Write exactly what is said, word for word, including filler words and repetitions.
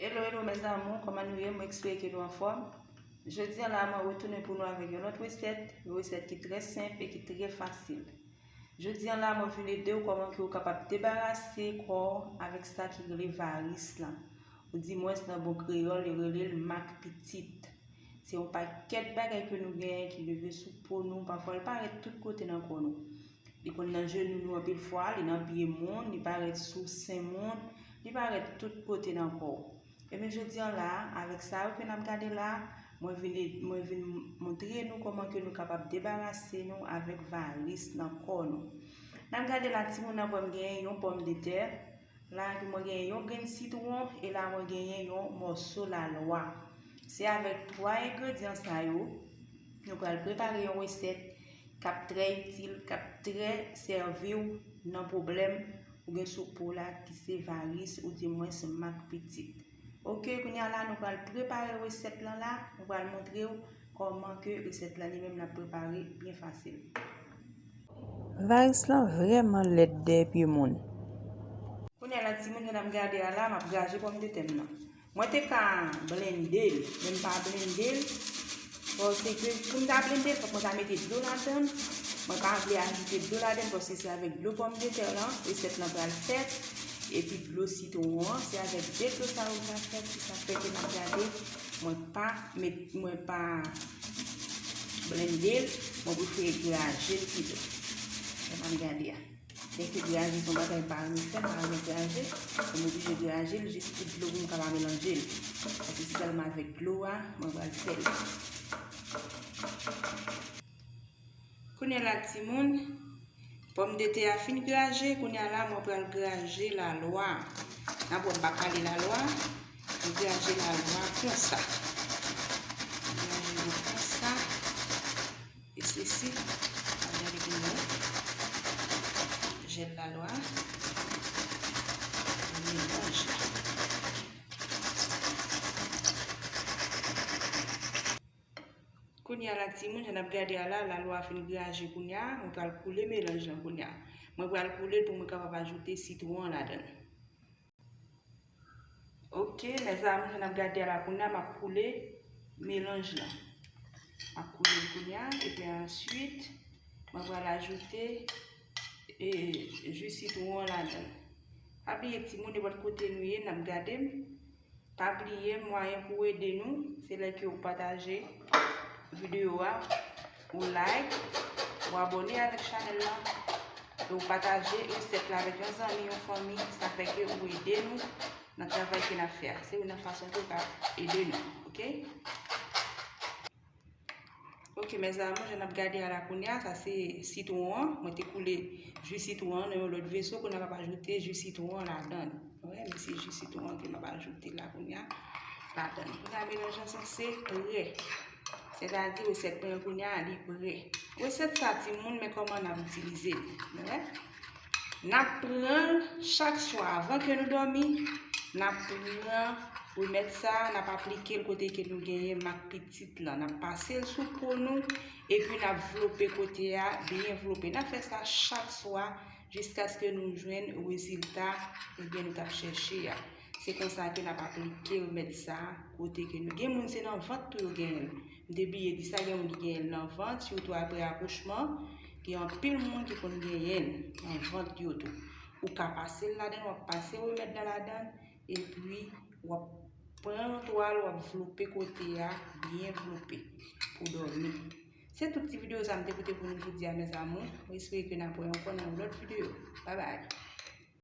Hello, hello, mes amours, kòman nou ye? Mwen espere ke nou anfòm. Jodi a la, mwen retounen pou nou avèk yon lòt resèt, yon resèt ki trè senp e ki trè fasil. Jodi a la, mwen vin ede w kòman ke w kapab debarase kò w avèk sa ki rele varis lan. Ou di mwens nan bon kreyòl, yo rele l mak pitit. Se yon pakèt bagay ke nou genyen ki leve sou po nou, pafwa l parèt tout kote nan kò nou. Li konn nan jenou nou anpil fwa, li nan pye moun, li parèt sou sen moun, li parèt tout kote nan kò w. Ebyen, jodi a la, avèk sa yo ke n ap gade la, mwen vin, mwen vin montre nou kòman ke nou kapab debarase nou avèk varis nan kò nou. N ap gade la, timoun, nan mwen genyen yon pòmdetè, la mwen genyen yon grenn sitwon, e la mwen genyen yon mòso lalwa. Se avèk twa engredyan sa yo, nou pral prepare yon resèt k ap trè itil, k ap trè sèvi w nan pwoblèm ou gen sou po la ki se varis ou di mwens mak pitit. Oke, kounye a la nou pral prepare resèt lan la, nou pral montre w kòman ke resèt lan li menm l ap prepare byen fasil. Varis lan vrèman lèd dèyè pye moun. Kounye a la timoun, jan n ap gade a la, m ap graje pòmdetè m nan. Mwen te ka blende l, men m pa blende l. Paske pou m ta blende l, fòk mwen ta mete dlo ladan l. Mwen pa vle ajoute dlo ladan l, paske se avèk dlo pòmdetè lan, resèt lan pral fèt. Epi dlo sitwon an, se avèk de dlo sa yo pral fèt, se sa k fè ke n ap gade. Mwen pa met, mwen pa blende l, mwen prefere graje l pito. Jan n ap gade a. Byenke graje se yon bagay m pa renmen fè, m pa renmen graje, men m oblije graje l jis pou dlo pou m ka pa melanje l. Paske se sèlman avèk dlo a mwen pral fè l. Kounye a la timoun, pòmdetè a fin graje, kounye a la mwen pral graje lalwa. N ap wè m pa kale lalwa, mwen graje lalwa konsa. Mwen graje l konsa. E sesi, n ap gade pou nou wè. Jèl lalwa. Melanj la. Kounye a la timoun, jan n ap gade a la, lalwa fin graje kounye a, mwen pral koule melanj lan kounye a. Mwen pral koule l pou mwen kapab ajoute sitwon an ladan l. Oke, mes amours, jan n ap gade a la kounye a, m ap koule melanj lan. M ap koule l kounye a, epi answit, mwen pral ajoute, e, ji sitwon an ladan l. Pa bliye timoun, nenpòt kote nou ye, n ap gade m. Pa bliye, mwayen pou w ede nou, se lè ke w pataje videyo a, ou like, ou abòne avèk chanèl la, e ou pataje resèt la avèk yon zanmi, yon fanmi, sa fè ke ou ede nou nan travay ke n ap fè a. Se youn nan fason ke w ka ede nou, oke? Oke, mes amours, jan n ap gade a la kounye a, sa se sitwon an. Mwen te koule ji sitwon an nan yon lòt veso, kounye a m ap ajoute ji sitwon an ladan l. Ou wè, men se ji sitwon an ke m ap ajoute la kounye a, ladan l. Kounye a, melanj lan sanse prè. Sètadi, resèt mwen an kounye a, li prè. Resèt sa, timoun, men kòman n ap itilize l. Nou wè? N ap pran l chak swa avan ke nou dòmi, n ap pran remèd sa, n ap aplike l kote ke nou genyen mak pitit lan, n ap pase l sou po nou, epi n ap vlope kote a, byen vlope. N ap fè sa chak swa jiskaske nou jwenn rezilta, ebyen, nou t ap chèche a. Se konsa ke n ap aplike remèd sa kote ke nou gen moun se nan vant tou yo genyen l. M te bliye di sa, gen moun ki genyen l nan vant, sitou apre akouchman, gen anpil moun ki konn genyen l nan vant yo tou. Ou ka pase l ladan l, w ap pase remèd la ladan l, epi w ap pran yon twal, w ap vlope kote a, byen vlope, pou dòmi. Se tout ti videyo sa m te pote pou nou jodi a, mes amours. Mwen espere ke n ap wè ankò nan yon lòt videyo. Babay!